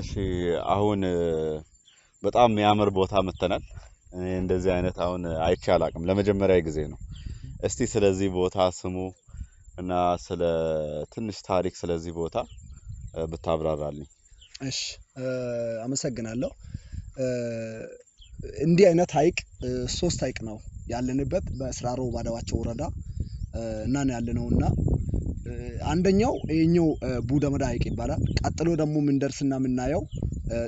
እሺ አሁን በጣም የሚያምር ቦታ መጥተናል። እኔ እንደዚህ አይነት አሁን አይቼ አላቅም፣ ለመጀመሪያ ጊዜ ነው። እስቲ ስለዚህ ቦታ ስሙ እና ስለ ትንሽ ታሪክ ስለዚህ ቦታ ብታብራራልኝ። እሺ አመሰግናለሁ። እንዲህ አይነት ሀይቅ 3 ሀይቅ ነው ያለንበት በስራሮ ባዳዋቸው ወረዳ እና ነው ያለነው እና አንደኛው ይሄኛው ቡደመዳ ሀይቅ ይባላል። ቀጥሎ ደግሞ ምንደርስና የምናየው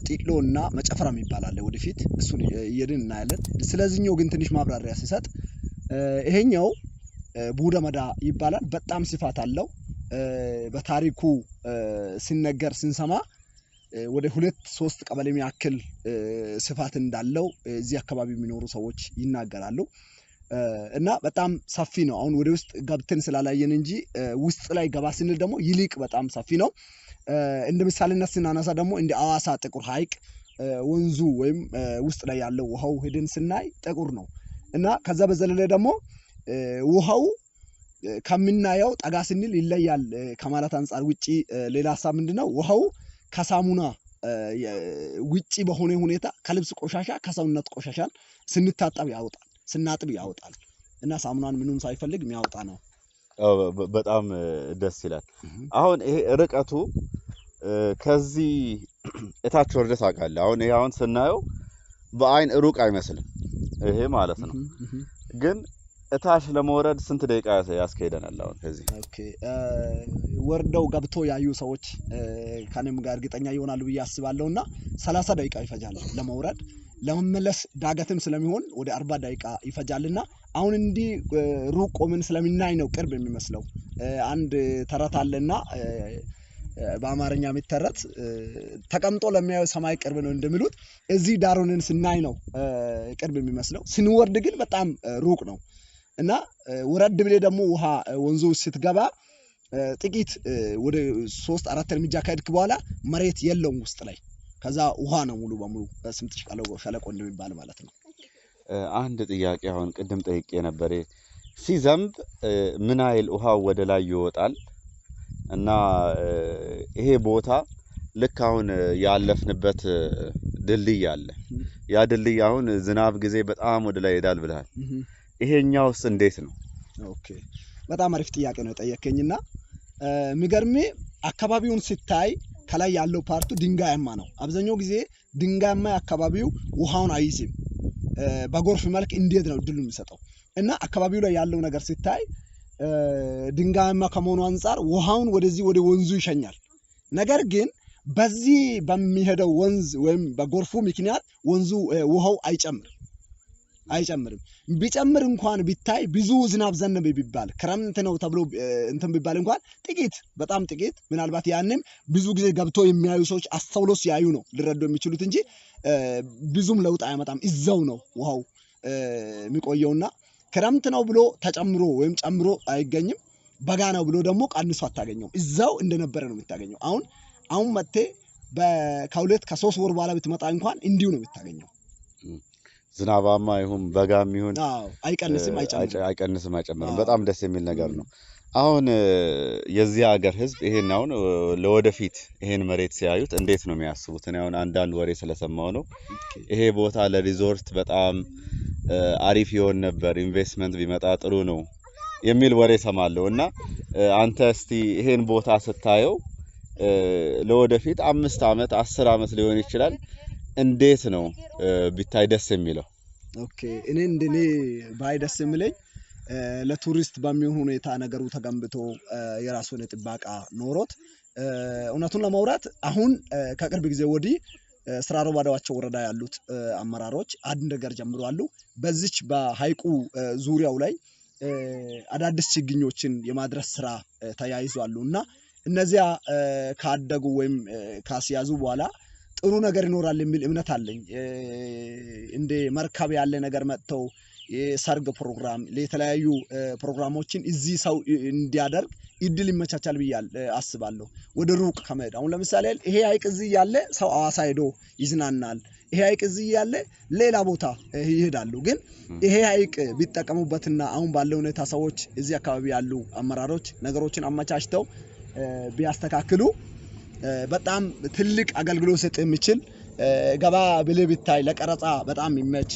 ጢሎ እና መጨፈራ የሚባል አለ ወደፊት እሱን እየድን እናያለን። ስለዚህኛው ግን ትንሽ ማብራሪያ ሲሰጥ ይሄኛው ቡደመዳ ይባላል። በጣም ስፋት አለው። በታሪኩ ሲነገር ስንሰማ ወደ 2-3 ቀበሌ የሚያክል ስፋት እንዳለው እዚህ አካባቢ የሚኖሩ ሰዎች ይናገራሉ። እና በጣም ሰፊ ነው። አሁን ወደ ውስጥ ገብተን ስላላየን እንጂ ውስጥ ላይ ገባ ስንል ደግሞ ይልቅ በጣም ሰፊ ነው። እንደ ምሳሌነት ስናነሳ ደግሞ እንደ አዋሳ ጥቁር ሀይቅ ወንዙ ወይም ውስጥ ላይ ያለው ውሃው ሄደን ስናይ ጥቁር ነው እና ከዛ በዘለለ ደግሞ ውሃው ከምናየው ጠጋ ስንል ይለያል ከማለት አንፃር ውጪ ሌላ ሀሳብ ምንድነው? ውሃው ከሳሙና ውጪ በሆነ ሁኔታ ከልብስ ቆሻሻ ከሰውነት ቆሻሻን ስንታጠብ ያወጣል፣ ስናጥብ ያወጣል እና ሳሙናን ምንም ሳይፈልግ የሚያወጣ ነው። በጣም ደስ ይላል። አሁን ይሄ ርቀቱ ከዚህ እታች ወርደህ ታውቃለህ? አሁን ይሄ አሁን ስናየው በአይን ሩቅ አይመስልም ይሄ ማለት ነው። ግን እታች ለመውረድ ስንት ደቂቃ ያስኬደናል? አሁን ከዚህ okay ወርደው ገብቶ ያዩ ሰዎች ከኔም ጋር እርግጠኛ ይሆናሉ ብዬ አስባለሁና 30 ደቂቃ ይፈጃል ለመውረድ። ለመመለስ ዳገትም ስለሚሆን ወደ 40 ደቂቃ ይፈጃልና አሁን እንዲህ ሩቅ ቆመን ስለምናይ ነው ቅርብ የሚመስለው። አንድ ተረት አለና በአማርኛ የሚተረት ተቀምጦ ለሚያየው ሰማይ ቅርብ ነው እንደሚሉት እዚህ ዳር ሆነን ስናይ ነው ቅርብ የሚመስለው። ስንወርድ ግን በጣም ሩቅ ነው እና ወረድ ብለህ ደግሞ ውሃ ወንዙ ስትገባ ጥቂት ወደ 3-4 እርምጃ ከሄድክ በኋላ መሬት የለውም ውስጥ ላይ። ከዛ ውሃ ነው ሙሉ በሙሉ ስምጥ ሸለቆ እንደሚባል ማለት ነው። አንድ ጥያቄ አሁን ቅድም ጠይቄ ነበር። ሲዘንብ ምን ያህል ውሃው ወደ ላይ ይወጣል? እና ይሄ ቦታ ልክ አሁን ያለፍንበት ድልድይ አለ። ያ ድልድይ አሁን ዝናብ ጊዜ በጣም ወደ ላይ ይሄዳል ብለሃል። ይሄኛውስ እንዴት ነው? okay በጣም አሪፍ ጥያቄ ነው የጠየከኝና የሚገርምህ አካባቢውን ስታይ ከላይ ያለው part ኡ ድንጋያማ ነው። አብዛኛው ጊዜ ድንጋያማ አካባቢው ውሃውን አይይዝም። በጎርፍ መልክ እንዴት ነው እድሉ የሚሰጠው? እና አካባቢው ላይ ያለው ነገር ሲታይ ድንጋያማ ከመሆኑ አንፃር ውሃውን ወደዚህ ወደ ወንዙ ይሸኛል። ነገር ግን በዚህ በሚሄደው ወንዝ ወይም በጎርፉ ምክንያት ወንዙ ውሃው አይጨምርም። ቢጨምር እንኳን ቢታይ ብዙ ዝናብ ዘነበ ቢባል ክረምት ነው ተብሎ እንትን ቢባል እንኳን ጥቂት በጣም ጥቂት ምናልባት ያንን ብዙ ጊዜ ገብቶ የሚያዩ ሰዎች አስተውሎ ሲያዩ ነው ሊረዱ የሚችሉት እንጂ ብዙም ለውጥ አያመጣም። እዛው ነው ውሃው የሚቆየውና ክረምት ነው ብሎ ተጨምሮ ወይም ጨምሮ አይገኝም። በጋ ነው ብሎ ደግሞ ቀንሶ አታገኘውም። እዛው እንደነበረ ነው የምታገኘው። አሁን መጥተህ ከሁለት ከሶስት ወር በኋላ ብትመጣ እንኳን እንዲሁ ነው የምታገኘው። ዝናባማ ይሁን በጋም ይሁን አዎ አይቀንስም አይጨምርም። አይቀንስም አይጨምርም። በጣም ደስ የሚል ነገር ነው። አሁን የዚህ ሀገር ህዝብ ይሄን አሁን ለወደፊት ይሄን መሬት ሲያዩት እንዴት ነው የሚያስቡት? እኔ አሁን አንዳንድ ወሬ ስለሰማሁ ነው። ይሄ ቦታ ለሪዞርት በጣም አሪፍ ይሆን ነበር፣ ኢንቨስትመንት ቢመጣ ጥሩ ነው የሚል ወሬ ሰማለሁ። እና አንተ እስቲ ይሄን ቦታ ስታየው ለወደፊት 5 ዓመት 10 ዓመት ሊሆን ይችላል እንዴት ነው ቢታይ ደስ የሚለው? okay እኔ እንደኔ ባይ ደስ የሚለኝ ለቱሪስት በሚሆን ሁኔታ ነገሩ ተገንብቶ የራሱን ጥበቃ ኖሮት እውነቱን ለማውራት አሁን ከቅርብ ጊዜ ወዲህ ስራሮ ባዳዋቸው ወረዳ ያሉት አመራሮች አንድ ነገር ጀምረዋል። በዚች በሀይቁ ዙሪያው ላይ አዳዲስ ችግኞችን የማድረስ ስራ ተያይዟል እና እነዚያ ካደጉ ወይም ካስያዙ በኋላ ጥሩ ነገር ይኖራል የሚል እምነት አለኝ። እንደ መርከብ ያለ ነገር መጥተው የሰርግ ፕሮግራም የተለያዩ ፕሮግራሞችን እዚህ ሰው እንዲያደርግ እድል ይመቻቻል ብዬ አስባለሁ። ወደ ሩቅ ከመሄድ አሁን ለምሳሌ ይሄ ሀይቅ እዚህ ያለ ሰው አዋሳ ሄዶ ይዝናናል። ይሄ ሀይቅ እዚህ ያለ ሌላ ቦታ ይሄዳሉ። ግን ይሄ ሀይቅ ቢጠቀሙበትና አሁን ባለው ሁኔታ ሰዎች እዚህ አካባቢ ያሉ አመራሮች ነገሮችን አመቻችተው ቢያስተካክሉ በጣም ትልቅ አገልግሎት ሰጥ የሚችል፣ ገባ ብለህ ብታይ ለቀረጻ በጣም የሚመች፣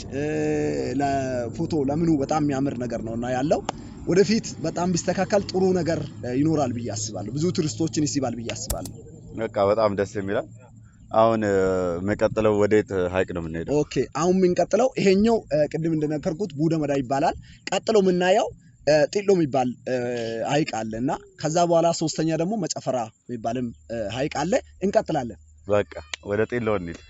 ለፎቶ ለምኑ በጣም የሚያምር ነገር ነው እና ያለው ወደፊት በጣም ቢስተካከል ጥሩ ነገር ይኖራል ብዬ አስባለሁ። ብዙ ቱሪስቶችን ይስባል ብዬ አስባለሁ። በቃ በጣም ደስ የሚላል። አሁን የሚቀጥለው ወዴት ሀይቅ ነው የምንሄደው? Okay፣ አሁን የምንቀጥለው ይሄኛው ቅድም እንደነገርኩት ቡደመዳ ይባላል። ቀጥሎ የምናየው ጢሎ የሚባል ሀይቅ አለ እና ከዛ በኋላ ሶስተኛ ደግሞ መጨፈራ የሚባልም ሀይቅ አለ። እንቀጥላለን። በቃ ወደ ጢሎ እንሂድ።